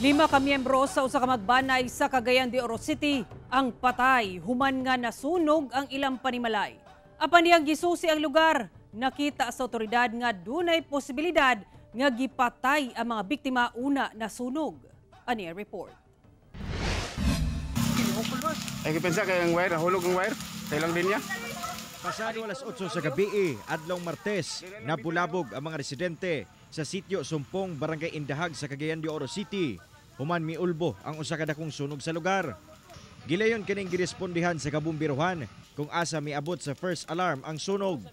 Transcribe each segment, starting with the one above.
Lima ka miyembro sa usa ka magbanay sa Cagayan de Oro City ang patay human nga nasunog ang ilang panimalay. Apan dihang gisusi ang lugar, nakita sa otoridad nga dunay posibilidad nga gipatay ang mga biktima una nasunog. Ani ang report. Ay, kipensa kay ang wire, nahulog ang wire. Sa ilang linya. Pasado alas 8 sa gabi, adlong Martes, nabulabog ang mga residente sa sitio Sumpong, Barangay Indahag sa Cagayan de Oro City. Human miulbo ang usa ka dakong sunog sa lugar. Gilayon kining girespondihan sa kabumbiruhan kung asa miabot sa first alarm ang sunog.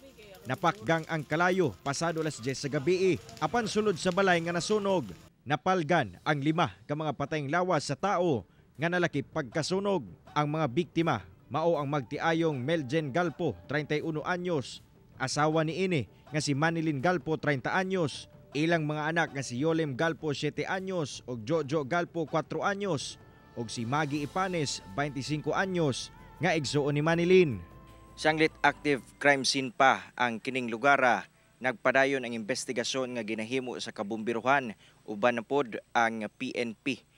Napakgang ang kalayo pasado alas 10 sa gabi. Apan sulod sa balay nga nasunog, napalgan ang lima ka mga patayng lawas sa tao nga nalakip pagkasunog. Ang mga biktima mao ang magtiayong Meljen Galpo, 31 anyos, asawa ni ini nga si Manilyn Galpo, 30 anyos, ilang mga anak nga si Yolem Galpo, 7 anyos, ug Jojo Galpo, 4 anyos, ug si Maggie Ipanes, 25 anyos, nga igsuon ni Manilyn. Sanglit active crime scene pa ang kining lugara, nagpadayon ang investigasyon nga ginahimo sa kabumbiruhan uban na pod ang PNP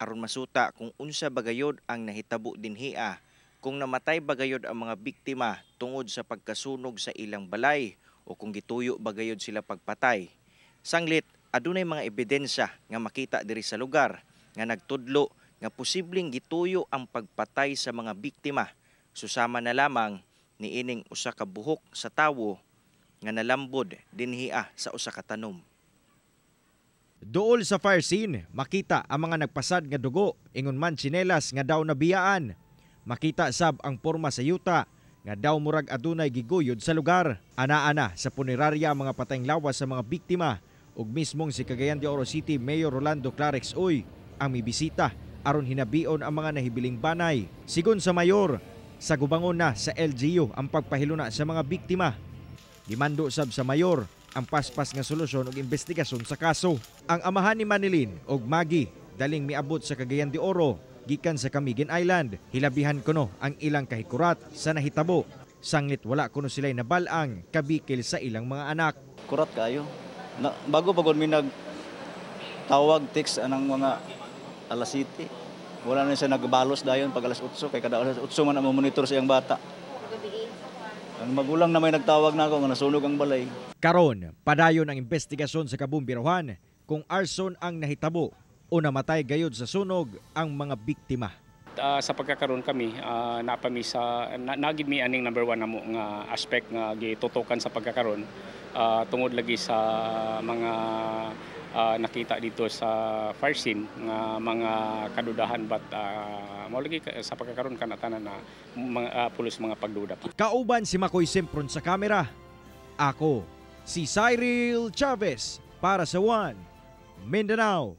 aron masuta kung unsa bagayod ang nahitabo dinhia, kung namatay bagayod ang mga biktima tungod sa pagkasunog sa ilang balay o kung gituyo bagayod sila pagpatay. Sanglit adunay mga ebidensya nga makita diri sa lugar nga nagtudlo nga posibleng gituyo ang pagpatay sa mga biktima. Susama na lamang niining usa ka buhok sa tawo nga nalambod dinhia sa usa ka tanom. Duol sa fire scene, makita ang mga nagpasad nga dugo, ingon man tsinelas nga daw nabiyaan. Makita sab ang porma sa yuta nga daw murag adunay giguyod sa lugar. Ana-ana sa punerarya ang mga patayng lawas sa mga biktima ug mismong si Cagayan de Oro City Mayor Rolando Klarex Uy ang mibisita aron hinabion ang mga nahibiling banay. Sigon sa mayor, sa gubangon na sa LGU ang pagpahiluna sa mga biktima. Gimando sab sa mayor ang paspas nga solusyon ug investigasyon sa kaso. Ang amahan ni Manilyn ug Maggie daling miabot sa Cagayan de Oro gikan sa Camiguin Island. Hilabihan kuno ang ilang kahikurat sa nahitabo. Sanglit wala kuno sila'y nabalang kabikil sa ilang mga anak. Kurat kayo. Na, bago pa gud mi nagtawag text anang mga alas 7. Wala na siya nagbalos dayon pag alas 8 kay kada alas 8 man ang monitor sa iyang bata. Ang magulang na may nagtawag na ako nga nasunog ang balay. Karon, padayon ang investigasyon sa kabumbiruhan kung arson ang nahitabo o namatay gayod sa sunog ang mga biktima. Sa pagkakaroon kami napami sa nagid mi aning number one namo nga aspect nga gitutukan sa pagkakaroon tungod lagi sa mga nakita dito sa fire scene nga mga kadudahan, but mao lagi sa pagkakaroon kana tanan na mga pulos mga pagduda pa. Kauban si Makoy Sempron sa kamera. Ako, si Cyril Chavez para sa One Mindanao.